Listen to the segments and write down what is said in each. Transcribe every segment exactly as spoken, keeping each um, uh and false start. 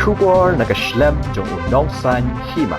Khubor na ka shlem jong u nongsaiñ hima.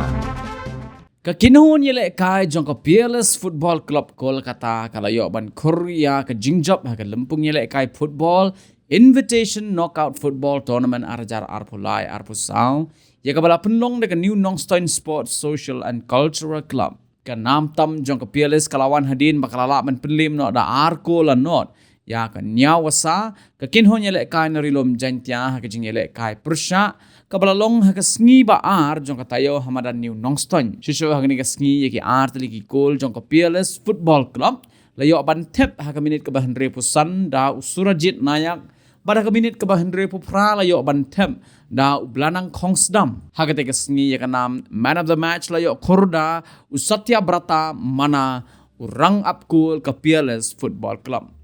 Ka kynhun ïalehkai jong ka Peerless Football Club Kolkata ka la ïoh ban khur ïa ka jingjop ha ka lympung ïalehkai football Invitation Knockout Football Tournament ar hajar arphew lai arphew saw, ïa kaba la pynlong da ka New Nongstoiñ Sports Social and Cultural Club. Ka nam tam jong ka Peerless ka la wan hadien ba ka la lah ban pynlem noh da ar kol la nod ïa ka Nyaw Wasa, ka kynhun ïalehkai na Ri Lum Jaiñtia ha ka jingïalehkai pyrshah kaba la long ha ka sngi ba ar jong ka taïew ha madan New Nongstoiñ. Shuh shuh ha kane ka sngi, ïa ki ar tylli ki kol jong ka Peerless Football Club la ïoh ban thep ha ka minit kaba hynriewphew san da u Surajit Nayak, bad ha ka minit kaba hynriewphew phra la ïoh ban thep da u Blanang Khongsdam. Ha katei ka sngi, ïa ka nam Man of the Match la ïoh khur da u Satya Brata Mana, u rang ap kol ka Peerless Football Club.